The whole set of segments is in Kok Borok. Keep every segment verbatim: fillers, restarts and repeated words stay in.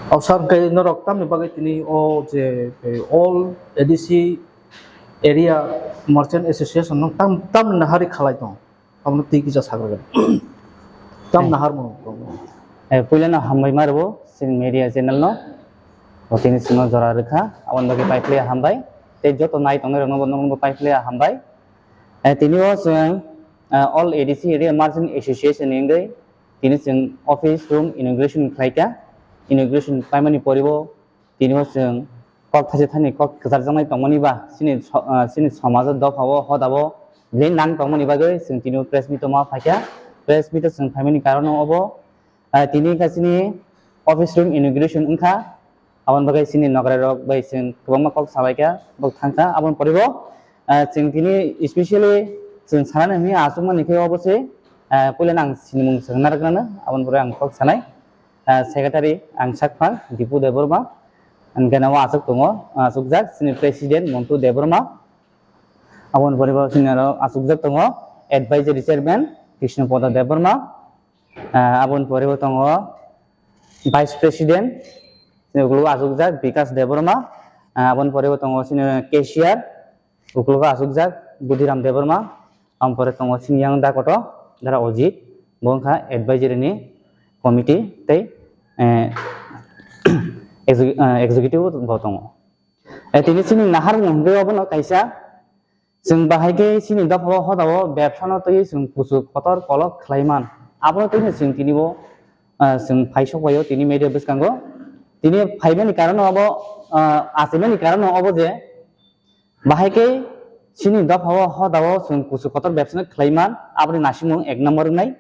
O sir, hwnkhe norok tamni bagwi tini o je, eh, All A D C Area Merchant Association no tam, tam nahari khalai tong? Abono twi kisa sagra gani. Tam Eh. nahar mo. Eh, puila no hambai ma rwo, sin media channel no. O tini sino jora rwkha, aboni bagwi pai phlaiya hambai. Tei joto nai tongnai rokno bo, nokno bo pai phlaiya hambai. Eh, tini o chwng, eh, All A D C Area Merchant Association ni wngwi tini chwng office room inauguration khlaikha. Inauguration paimani poribo tini o chwng kok thaisa thani kok kwcharjaknai tongmani ba chini so-, ah, chini somajo dopha o hoda o belai nang tongmani bagwi chwng tini o press meet o ma phaikha. Press meet o chwng phaimani karon obo, ah, tini wngkha chini office room inauguration wngkha. Aboni bagwi chini nokrai rok bai chwng kwbangma kok salaikha, bo thangkha. Aboni poribo, ah, chwng tini specially chwng sanani hwnwi achukmani khe obo se, ah, puila nang sinimung chwng narwknano, aboni pore ang kok sanai. Ah, secretary ang sakphang Dipu Debbarma, ang gana o achuk tongo, achukjak chini president Montu Debbarma, aboni pore bo chini aro achukjak tongo advisory chairman Krishna Poda Debbarma, ah, aboni pore bo tongo vice president, chini ukuluk achukjak Bikas Debbarma, ah, aboni pore bo tongo chini cashier, ukulugo achukjak Budhiram Debbarma, aboni pore tongo chini yang da koto dara Ojit, bo wngkha advisory ni committee tei, eh, execu-, eh, executive bo tongo. Eh, tini chini nahar mung hwnkhe obono kaisa, chwng bahai khe chini dopha o hoda o bebsa no twi chwng kuchuk kotor kolok khlai man. Abono twi no chwng tini bo, eh, chwng phai sok bai o tini media bwskango. Tini phaimani karon obo, eh, achaimani karon obo je, bahai khe chini dopha o hoda o chwng kuchuk kotor bebsa no khlai man, aboni naisingmung ek number wngnai.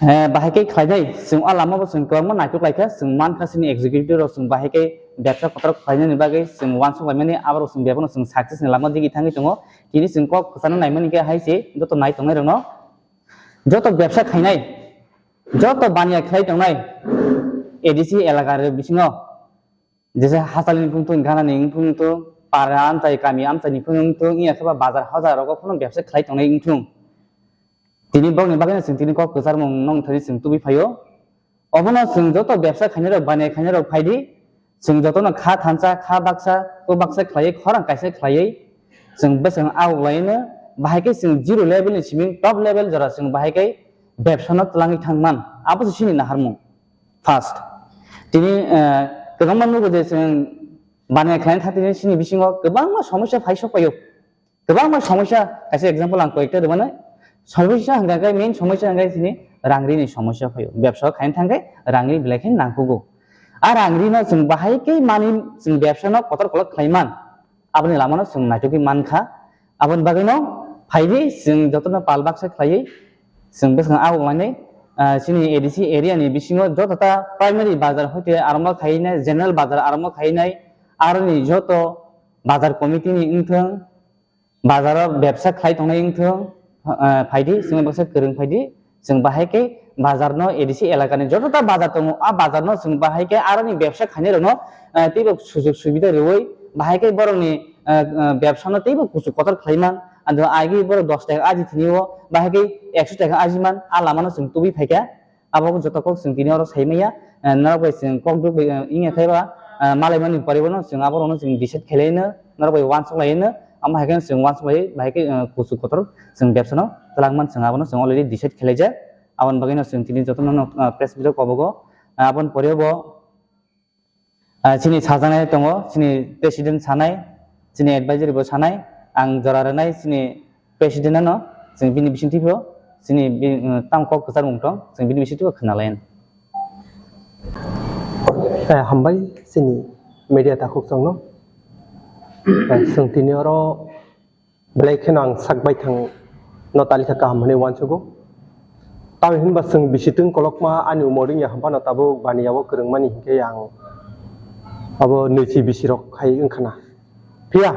Eh, bahai khe khlainai, chwng o lama bo chwng kwbangma naitok lai kha, chwng man kha chini executive rok chwng bahai khe bebsa kotor khlainani bagwi chwng uansuk laimani, abo rok chwng bebak no chwng success ni lama digi thangwi tongo. Tini chwng kok kwchana naimani khe hai se joto nai tongnai rok no, joto bebsa khainai, joto baniya khlai tongnai A D C elaka rok bisingo. Jesa hachal ni phung thung, gana ni phung thung, para amchai, kami amchai ni phung thung, iya khe ba bazar hozar rogo phano bebsa khlai tongnai wng thung. Tini bokni bagwi no chwng tini kok kwcharmung nong thani chwng tubui phaio. Obono chwng joto bebsa khainai rok, baniya khainai rok phai di. Chwng joto no kha thansa, kha baksa, kok baksa khlaiwi, khorang kaisa khlaiwi chwng bwswng awuk lai no, bahai khe chwng zero level ni simi top level jora chwng bahai khe bebsa no twlangwi thang man. Abo se chini naharmung. First, tini, eh, kwbangma nugo je chwng baniya khlaina thang tini chini bisingo kwbangma somosya phai sok paio. Kwbangma somosya, kaisa example ang koyekta rwmani. Somosya hwnkha khe, main somosya hwnkha khe chini rangri ni somosya phaio. Bebsa khaina thang khe rangri belai khe nangkugo. A rangri no chwng bahai khe mani chwng bebsa no kotor kolok khlai man. Aboni lama no chwng naitugwi man kha. Aboni bagwi no phai di chwng joto no pal baksa khlaiwi chwng bwskango awuk lainai, ah, chini A D C area ni bisingo joto ta primary bazar hoite arombo khainai, general bazar arombo khainai, aroni joto bazar committee ni wngthung, bazar o bebsa khlai tongnai wngthung, ah, phai di, chwng baksa kwrwng phai di, chwng bahai khe bazar no A D C elaka ni joto ta bazar tongo, a bazar no chwng bahai khe aroni bebsa khainai rok no, ah, teibo sujug subida rwui bahai khe borok ni, ah, ah, bebsa no teibo kuchuk kotor khlai man. Ando agi borok dos taka aji thini o, bahai khe ekso taka aji man, a lama no chwng tubui phaikha. Abo joto kok chwng tini oro sai maya, eh, norok bai chwng kok duk bai, eh, wngya khe ba, eh, malai mani poribo no chwng abo rok no chwng decide khlai no, norok bai uansuk lai no, amo hai khe chwng uansuk lai, bahai khe, eh, kuchuk kotor chwng bebsa no twlang man chwng abo no chwng already decide khlai jak. Aboni bagwi no chwng tini joto no, eh, press meet o kobogo, eh, aboni poribo bo, Ah, chini sajaknai tongo, chini president sanai, chini advisory bo sanai, ang jora rwnai chini president no, chwng bini bisingtwi bo, chini bi-, um, tamo kok kwchar mung tong, chwng bini bisingtwi bo khna lai. Eh, hambai chini media takhuk chwngno. Eh, chwng tini oro Belai kheno ang sak baithang no talikha kaham hwnwi uansugo. Tamni hwnba chwng bisi twng kolokma ani umor wngya hwnphano tabuk baniya o kwrwngmani hinkhe ang abo nwichi bisi rok hai wngkhana. Phiya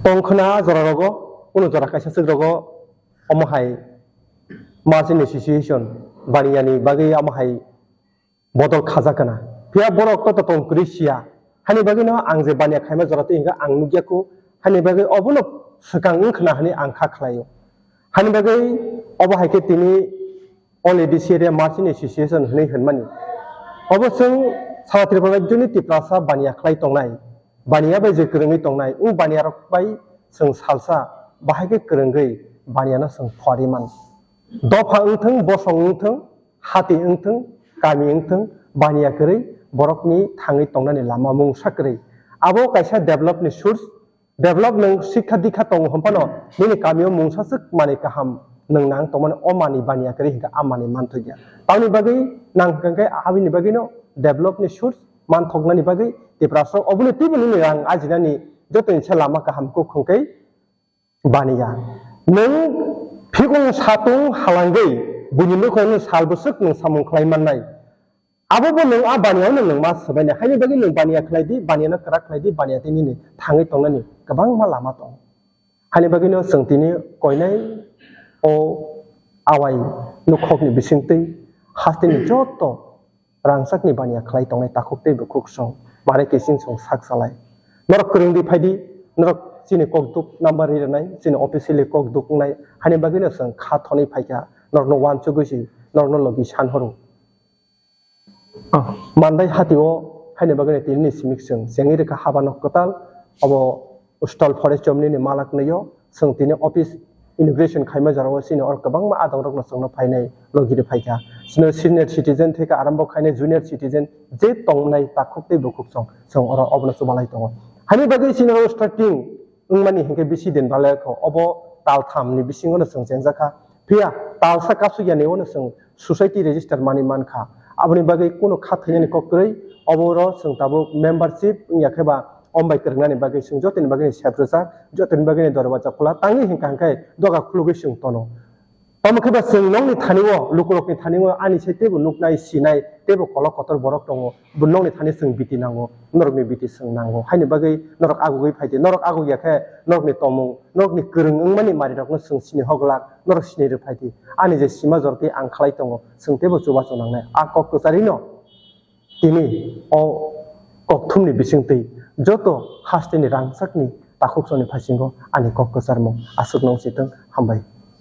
tongkhwna jora rogo, kunu jora kaisa swk rogo omo hai ma chini situation baniya ni bagwi omo hai bodol khajak kana. Phiya borok to tong kwrwi siya. Hani bagwi no ang je baniya khaima jora twi hwnkhe ang nukya kho. Hani bagwi obono swkang wng khna hwnwi ang kha khlaio. Hani bagwi obo hai khe tini All A D C Area Merchant Association hwnwi hwnmani. Obo chwng Sara Tripura rajyoni Tiprasa baniya khlai tongnai, baniya bai je kwrwngwi tongnai, wng baniya rok bai chwng salsa bahai khe kwrwngwi baniya no chwng phuarwi man. Dopha wngthwng, bosong wngthwng, hati wngthwng, kami wngthwng, baniya kwrwi borokni thangwi tongnani lama mungsa kwrwi. Abo kaisa develop ni source. Develop nwng sikha dikha tongo hwnphano nini kamio mungsa swk manwi kaham nwng nang tongmani, o manwi baniya kwrwi hinkhe a manwi manthokya. Tamni bagwi nang hwnkhe abini bagwino develop ni source manthoknani bagwi Tiprasarok oboni twibo nini rang ajinani jotoni se lama kaham kuk hwnkhe baniya. Nwng phikung satung halangwi buini nukhungno sal bwswk nwng samung khlai mannai. Abo bo nwng a baniya no nwng ma swbainai. Haini bagwi nwng baniya khlai di, baniya no kwrak khlai di, baniya tei nini thangwi tongnani kwbangma lama tongo. Haini bagwi no chwng tini koinai o awai nukhokni bisingtwi hasteni joto rangchakni baniya khlai tongnai takhuk tei bukhuk song mare kiching song sak salai. Norok kwrwng di phai di, norok chini kok duk number ri rwnai, chini officially kok duk wngnai, haini bagwi no chwng kha thonwi phaikha, norokno uansugwi si, norokno logi san horo. Ah, mandai hati o haini bagwi tini ni simik chwng chengwi rwkha haba nok kwtal, obo Ustal Forest Chomni ni malak nwi o chwng tini office inauguration khaima jora o chini oro kwbangma adong rok no chwngno phainai logi rw phaikha. Chini senior citizen theke arambo khainai junior citizen je tongnai takhuk tei bukhuk chwng chwng oro obono chubalai tongo. Haini bagwi chini oro starting wngmani hinkhe bisi din balai kho, obo tal tham ni bisingo no chwng chengjakha. Phiya talsa kasuk yani o no chwng society register manwi mankha. Aboni bagwi kunu kha thwinani kok kwrwi, obo ro chwng tabuk membership wngya khe ba om bai kwrwngnani bagwi chwng jotoni bagwi ni sep rwjak, jotoni bagwi ni dorbaja khula tangwi hinkha hinkhe doga khulugwi chwng tono. Tamo khe ba chwng nokni thani o, lukurokni thani o ani se teibo nuknai, sinai, teibo kolok kotor borok tongo. Bo nokni thani chwng biti nango, norokni biti chwng nango. Haini bagwi norok agugwi phai di. Norok agugya khe norokni tomung, norokni kwrwng wngmani marirokno chwng sini hoglak, norok sini rw phai di. Ani je sima jorti ang khlai tongo, chwng teibo chubachu nangnai. A kok kwcharino tini o kokthumni bisingtwi joto hasteni rangchakni takhuksongni phaisingo ani kok kwcharmung aswk nung si thung. Hambai.